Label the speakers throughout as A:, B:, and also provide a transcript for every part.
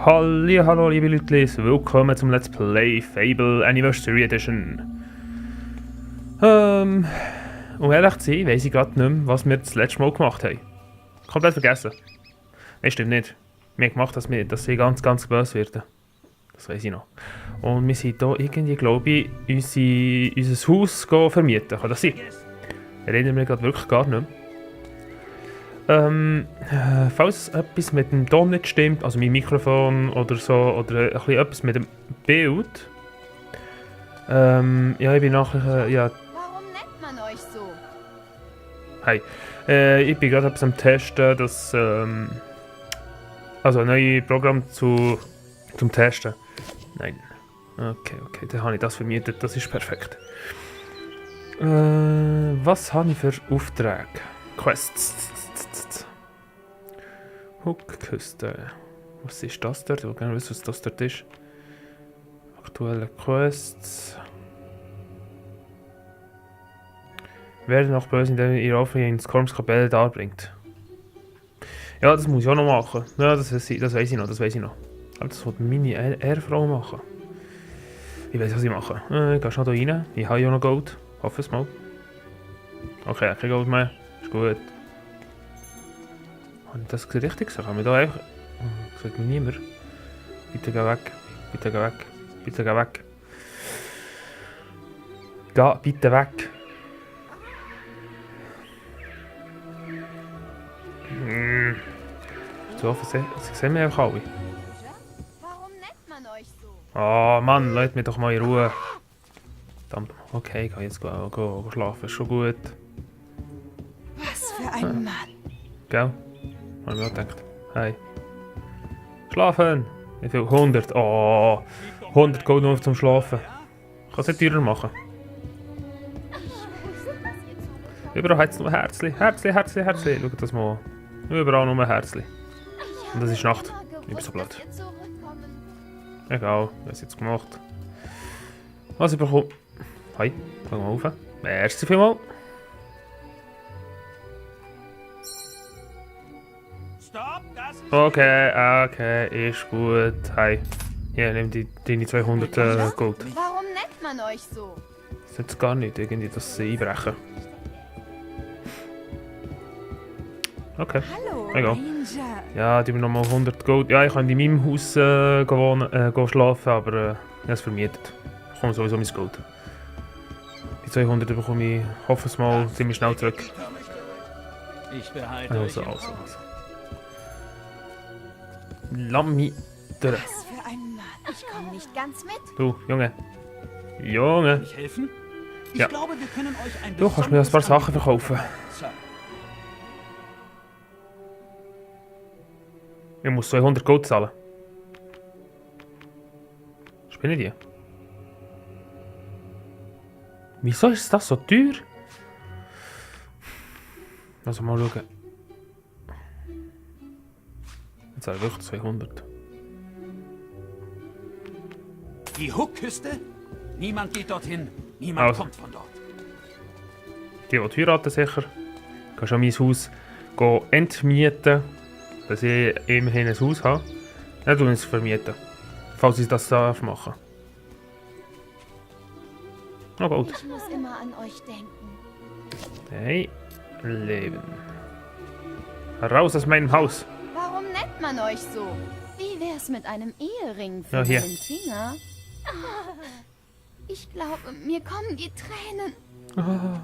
A: Hallo liebe Leute, willkommen zum Let's Play Fable Anniversary Edition. Um ehrlich zu sein, weiss ich gerade nicht mehr, was wir das letzte Mal gemacht haben. Komplett vergessen. Nein, stimmt nicht. Wir haben gemacht, dass sie ganz böse werden. Das weiss ich noch. Und wir sind hier irgendwie, glaube ich, unser Haus vermieten. Kann das sein? Erinnern wir gerade wirklich gar nicht mehr. Falls etwas mit dem Ton nicht stimmt, also mein Mikrofon oder so, oder ein bisschen etwas mit dem Bild. Ja, ich bin nachher, ja...
B: Warum nennt man euch so?
A: Hi. Ich bin gerade etwas am Testen, das, also ein neues Programm zum Testen. Nein. Okay, dann habe ich das vermietet, das ist perfekt. Was habe ich für Aufträge? Quests. Hookküste. Was ist das dort? Ich will gerne wissen, was das dort ist. Aktuelle Quests. Werde noch böse, indem ihr Opfer ins Korms Kapelle darbringt. Ja, das muss ich auch noch machen. Ja, das weiß ich noch. Aber das wird meine Ehefrau machen. Ich weiß, was ich mache. Ich gehe schnell hier rein. Ich habe ja noch Gold. Hoffe es mal. Okay, kein Gold mehr. Ist gut. Habe ich das richtig gesagt? Kann man da einfach... Das sagt mir niemand. Bitte geh weg. Bitte geh weg. Bitte geh weg. Geh bitte weg. So offensichtlich. Sie sehen mich einfach alle.
B: Warum nennt man euch so?
A: Oh Mann, lasst mich doch mal in Ruhe. Verdammt. Okay, ich kann jetzt go schlafen. Ist schon gut.
B: Was für ein Mann.
A: Gell? Habe ich mir auch gedacht. Hey. Schlafen! Wie viel? 100. Oh, 100 Gold nur zum Schlafen. Ich kann es nicht teurer machen. Überall hat es nur Herzli. Herzli. Schaut das mal an. Überall nur Herzli. Und das ist Nacht. Ich bin so blöd. Egal, was ich jetzt gemacht. Was ich bekomme. Hi, schau mal rauf. Merci vielmals. Okay, ist gut. Hi. Hier, nimm deine 200 Gold.
B: Warum nennt man euch so?
A: Das ist jetzt gar nicht, irgendwie das einbrechen. Okay.
B: Hallo,
A: Egal.
B: Ranger.
A: Ja, die haben nochmal 100 Gold. Ja, ich kann in meinem Haus gehen schlafen, aber ich habe es vermietet. Ich bekomme sowieso mein Gold. Die 200 bekomme ich, hoffe es mal, ziemlich schnell zurück.
C: Ich behalte
A: Also.
C: euch.
A: Lass mich durch.
B: Was für ein Mann. Ich komme nicht ganz mit.
A: Du, Junge.
C: Kann ich helfen? Ich
A: Ja.
C: glaube, wir können euch ein
A: Du kannst mir ein paar Sachen
C: besonderes
A: verkaufen.
C: Sir.
A: Ich muss 200 Gold zahlen. Spinnen die? Wieso ist das so teuer? Also mal schauen. Jetzt habe ich wirklich 200.
C: Die Hookküste? Niemand geht dorthin. Niemand
A: Also.
C: kommt von dort.
A: Die heiraten sicher. Ich kann schon mein Haus entmieten, dass ich immerhin ein Haus habe. Dann tue ich es vermieten. Falls ich das darf machen. Oh gut.
B: Ich muss immer an euch denken.
A: Hey, Leben. Raus aus meinem Haus.
B: Warum nennt man euch so? Wie wär's mit einem Ehering für
A: Ja, hier.
B: den Finger? Ah, ich glaube, mir kommen die Tränen.
A: Ah.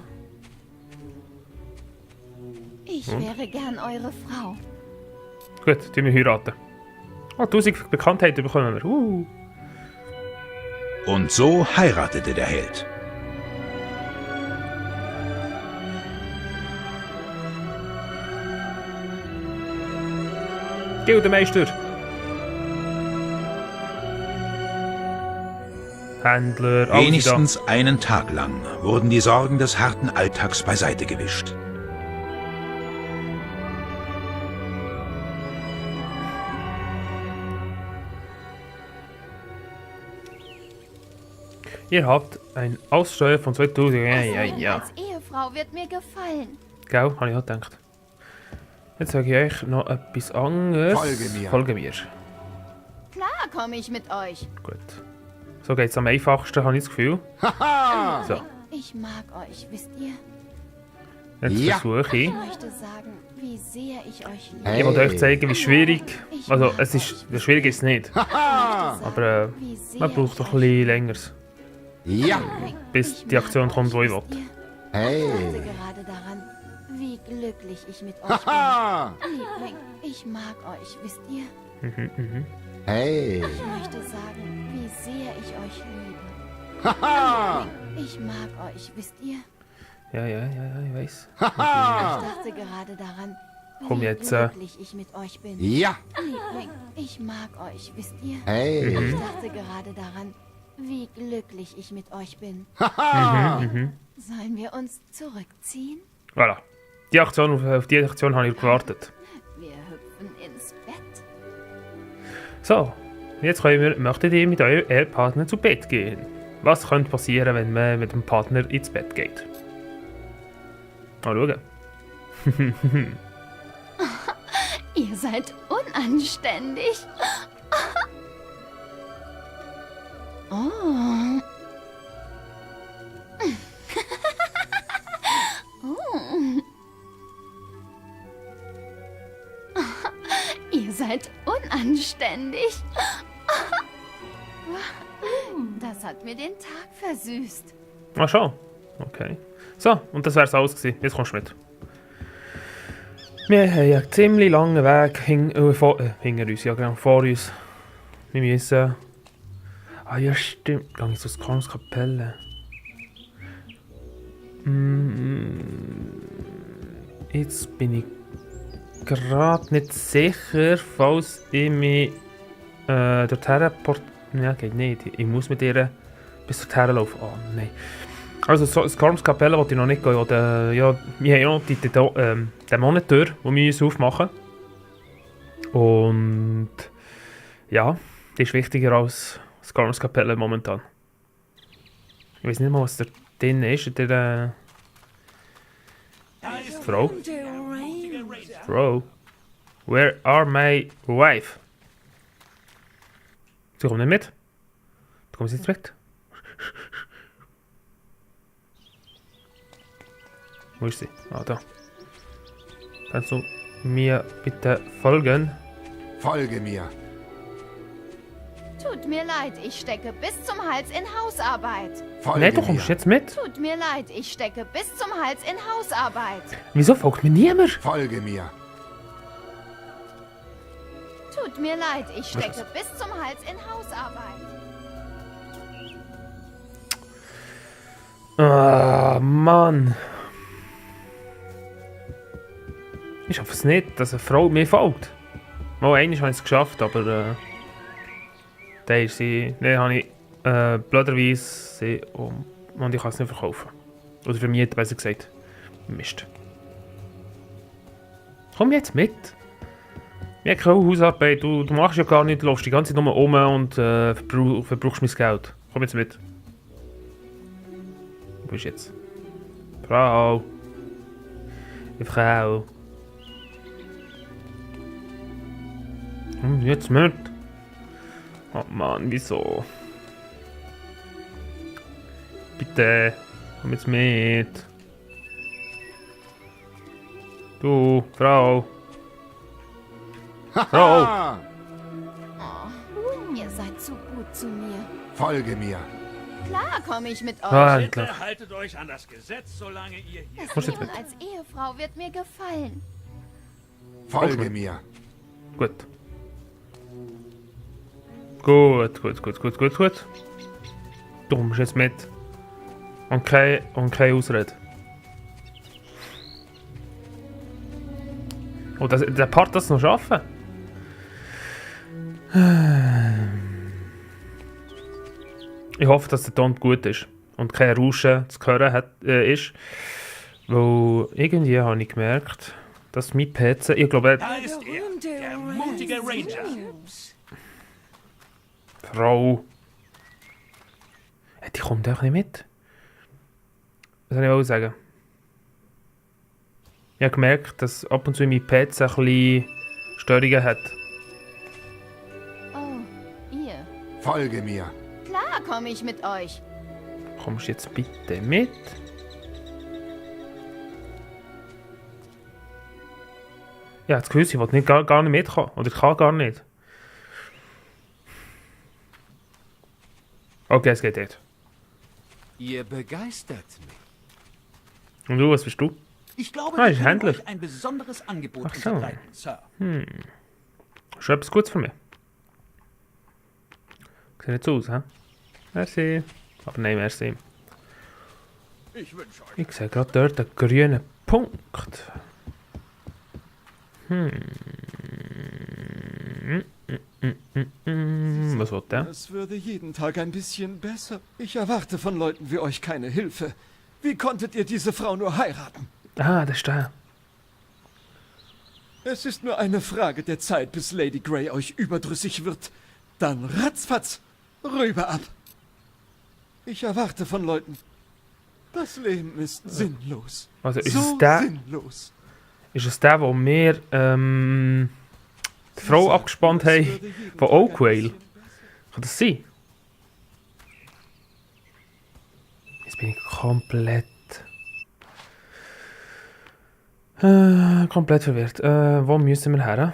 B: Ich wäre gern eure Frau.
A: Gut, die wir heiraten. Oh, 1000 Bekanntheiten bekommen wir.
D: Und so heiratete der Held.
A: Gildemeister. Händler, alles
D: Wenigstens einen Tag lang wurden die Sorgen des harten Alltags beiseite gewischt.
A: Ihr habt ein Aussteuer von 2000. Ja.
B: Als Ehefrau wird mir gefallen.
A: Gell, habe ich auch gedacht. Jetzt sage ich euch noch etwas anderes.
D: Folge mir.
A: Folge mir.
B: Klar komme ich mit euch.
A: Gut. So geht es am einfachsten, habe ich das Gefühl. So,
B: Ich mag euch, wisst ihr?
A: jetzt
E: Ja.
A: versuche ich.
B: Ich möchte sagen, wie sehr ich euch liebe.
A: Ich wollte euch zeigen, wie schwierig.
B: Ich
A: Also,
B: mag
A: es ist,
B: euch.
A: schwierig ist es nicht.
B: Ich möchte sagen,
A: Aber
B: wie sehr
A: man braucht
B: ich
A: doch ein
B: euch
A: bisschen länger,
E: Ja.
A: bis
B: Ich
A: die
B: mag
A: Aktion kommt, die ich
B: wisst
A: will.
B: ihr?
E: Hey.
B: Ich dachte gerade daran, wie glücklich ich mit euch bin.
E: Haha.
B: Liebling, ich mag euch, wisst ihr?
E: Hey.
B: Ich möchte sagen, wie sehr ich euch liebe.
E: Haha.
B: Ich mag euch, wisst ihr?
A: Ja, ich weiß.
B: Ich dachte gerade daran,
A: Komm
B: wie
A: jetzt,
B: glücklich ich mit euch bin.
E: Ja.
B: Liebling, ich mag euch, wisst ihr?
E: Hey.
B: Ich dachte gerade daran, wie glücklich ich mit euch bin. Sollen wir uns zurückziehen?
A: Voilà. Auf die Aktion habe ich gewartet.
B: Wir hüpfen ins Bett.
A: So, jetzt möchtet ihr mit eurem Ehepartner zu Bett gehen. Was könnte passieren, wenn man mit dem Partner ins Bett geht? Mal schauen.
B: Ihr seid unanständig. Oh. Ihr seid unanständig. Das hat mir den Tag versüßt.
A: Ach schon. Okay. So, und das wär's alles gewesen. Jetzt kommst du mit. Wir haben einen ziemlich langen Weg hinter uns, ja genau, vor uns. Wir müssen... Ah ja, stimmt. Gehe ich zur Kapelle. Jetzt bin ich gerade nicht sicher, falls ich mich dorthin Ja, geht nicht. Ich muss mit ihr bis dorthin laufen. Oh nein. Also, Skorms Kapelle wollte ich noch nicht gehen. Oder, ja, wir haben ja noch den Monitor, den wir aufmachen müssen. Und ja, das ist wichtiger als Skorms Kapelle momentan. Ich weiß nicht mal, was da drin ist. Der Frau. Frau. Where are my wife? Sie kommt nicht mit. Du kommst jetzt mit. Wo ist sie? Ah, da. Kannst du mir bitte folgen?
E: Folge mir.
B: Tut mir leid, ich stecke bis zum Hals in Hausarbeit.
E: Folge
A: Nein, du
E: mir.
A: kommst jetzt mit.
B: Tut mir leid, ich stecke bis zum Hals in Hausarbeit.
A: Wieso folgt mir niemand?
E: Folge mir.
B: Tut mir leid, ich stecke bis zum Hals in Hausarbeit.
A: Ah, Mann. Ich schaffe es nicht, dass eine Frau mir folgt. Mal einmal habe ich es geschafft, aber dann ist sie... Dann habe ich blöderweise sie und ich kann es nicht verkaufen. Oder vermieten, besser gesagt. Mist. Komm jetzt mit. Wir haben keine Hausarbeit, du machst ja gar nicht, du läufst die ganze Zeit nur um und verbrauchst mein Geld. Komm jetzt mit. Wo bist du jetzt? Frau. Die Frau. Komm jetzt mit. Oh Mann, wieso? Bitte, komm jetzt mit. Du, Frau.
E: Haha.
B: Ihr seid zu gut zu mir.
E: Folge mir.
B: Klar komme ich mit euch.
A: Ah,
C: Bitte
A: klar.
C: haltet euch an das Gesetz, solange ihr hier
B: Das
A: Muss jetzt
B: Leben
A: mit.
B: als Ehefrau wird mir gefallen.
E: Folge mir.
A: Gut. Gut. Du kommst jetzt mit. Und keine Ausrede. Und der Part das noch schaffen. Ich hoffe, dass der Ton gut ist. Und kein Rauschen zu hören ist. Weil irgendwie habe ich gemerkt, dass mein PC... Ich glaube,
C: Da ist er, der mutige Ranger.
A: Frau. Die kommt einfach nicht mit. Was soll ich auch sagen? Ich habe gemerkt, dass ab und zu mein PC ein bisschen Störungen hat.
B: Oh,
E: Folge mir.
B: Klar komme ich mit euch.
A: Kommst du jetzt bitte mit? Ja, das Gefühl, ich will nicht, gar nicht mitkommen. Oder ich kann gar nicht. Okay, es geht dort.
C: Ihr begeistert mich.
A: Und du, was bist du?
C: Ich glaube,
A: Ah,
C: wir
A: ist
C: können
A: Händler.
C: euch ein besonderes Angebot
A: Ach so.
C: unterbreiten, Sir.
A: Schon etwas Gutes für mich. Sieht nicht so aus, hä? Merci. Aber nein, merci.
C: Ich wünsche euch.
A: Ich sehe gerade dort einen grünen Punkt. Was will der?
F: Es würde jeden Tag ein bisschen besser. Ich erwarte von Leuten wie euch keine Hilfe. Wie konntet ihr diese Frau nur heiraten?
A: Ah, das ist der.
F: Es ist nur eine Frage der Zeit, bis Lady Grey euch überdrüssig wird. Dann ratzfatz, rüber ab. Ich erwarte von Leuten. Das Leben ist sinnlos.
A: Also ist
F: so
A: es der?
F: sinnlos.
A: Ist es der, wo wir die Frau abgespannt
F: Es
A: haben
F: würde jeden
A: von
F: Tag ein
A: Oakwale?
F: bisschen besser.
A: Kann das sein? Jetzt bin ich komplett verwirrt. Wo müssen wir her?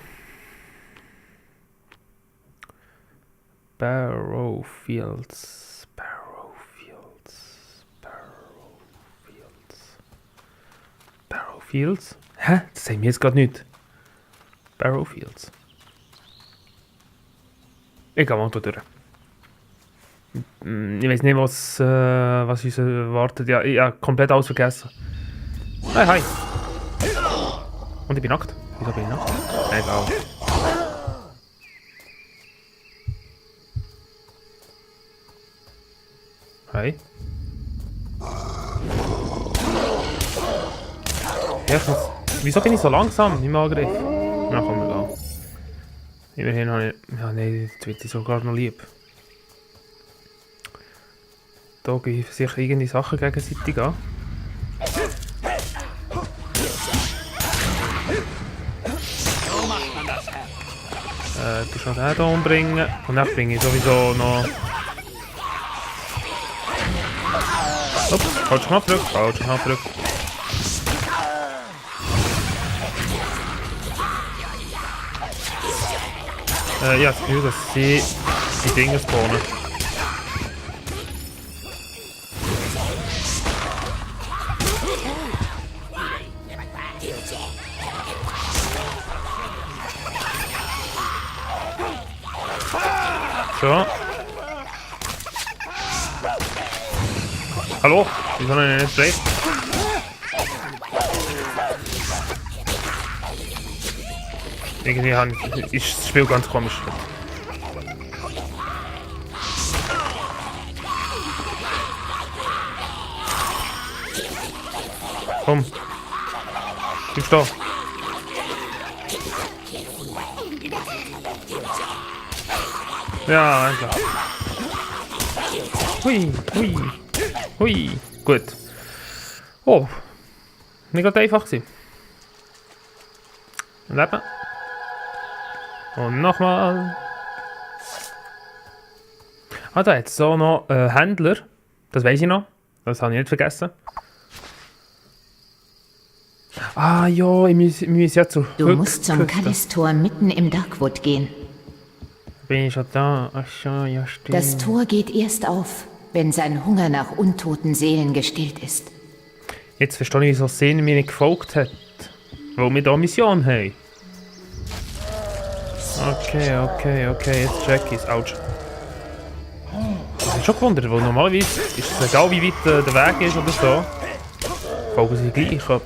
A: Barrowfields. Barrowfields? Hä? Das sagen wir jetzt gerade nicht. Barrowfields. Ich gehe mal da durch. Ich weiß nicht, was uns erwartet. Ja, ich habe komplett alles vergessen. Hey, hi. Und ich bin nackt. Wieso bin ich nackt? Egal. Hi. Ja, wieso bin ich so langsam im Angriff? Na komm, egal. Immerhin habe ich... Ja, nein, jetzt wird ich sogar noch lieb. Da gehen sich irgendwie Sachen gegenseitig an.
C: So macht man das, Herr.
A: Du kannst den hier umbringen. Und dann bringe ich sowieso noch... Ups, falscher Knopfdruck, falscher Knopfdruck. Ja, das Gefühl, dass sie die Dinge spawnen. So. Hallo? Wieso noch nicht straight? Irgendwie ist das Spiel ganz komisch. Komm. Bleib da. Ja, endlich. Hui, hui, hui. Gut. Oh. Nicht gerade einfach gewesen. Leben. Und nochmal. Ah, da hat es so noch Händler. Das weiß ich noch. Das habe ich nicht vergessen. Ah ja, wir müssen ja zu
G: Du musst zum Callis-Tor mitten im Darkwood gehen.
A: Bin ich schon da? Ach so, ja stimmt.
G: Das Tor geht erst auf, wenn sein Hunger nach untoten Seelen gestillt ist.
A: Jetzt verstehe ich, wieso Szene mir nicht gefolgt hat. Weil wir da eine Mission haben. Okay, jetzt check ich es. Autsch. Ich habe schon gewundert, weil normalerweise ist es egal, wie weit der Weg ist oder so. Folgen sie gleich ab.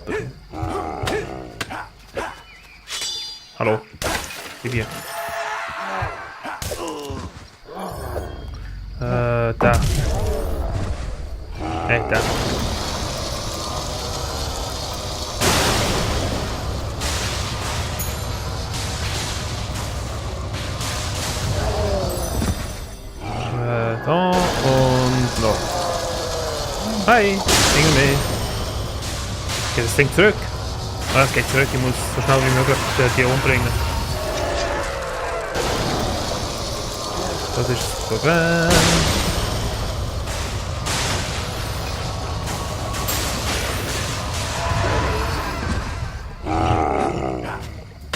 A: Hallo. Wie wir. Da. Hey, da. Da und los. Hi, irgendwie. Geht das Ding zurück? Ah, es geht zurück, ich muss so schnell wie möglich die umbringen. Das ist das Problem.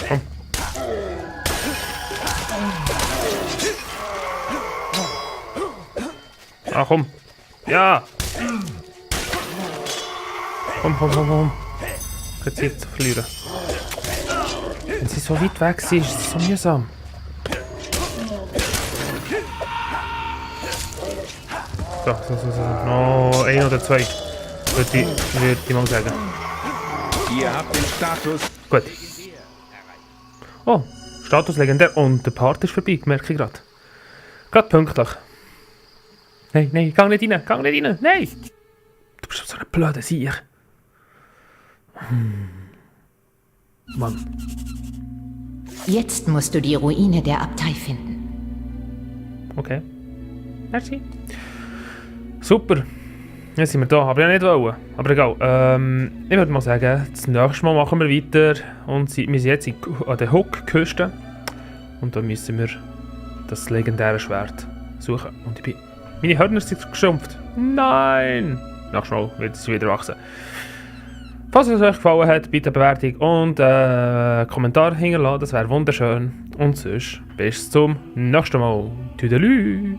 A: Komm. Ah, komm. Ja! Komm. Keine Zeit zu verlieren. Wenn sie so weit weg sind, ist es so mühsam. So. Noch ein oder zwei. Würde ich mal sagen.
D: Ihr habt den Status.
A: Gut. Oh, Status legendär. Und der Part ist vorbei, merke ich gerade. Gerade pünktlich. Nein, geh nicht rein. Nein! Du bist so ein blöder Sieg. Mann.
G: Jetzt musst du die Ruine der Abtei finden.
A: Okay. Merci. Super. Jetzt sind wir da. Aber ja nicht wollen. Aber egal. Ich würde mal sagen, das nächste Mal machen wir weiter. Und wir sind jetzt an der Hook-Küste. Und da müssen wir das legendäre Schwert suchen. Und meine Hörner sind geschrumpft. Nein! Nächstes Mal wird es wieder wachsen. Falls es euch gefallen hat, bitte eine Bewertung und einen Kommentar hinterlassen. Das wäre wunderschön. Und sonst bis zum nächsten Mal. Tüdelü!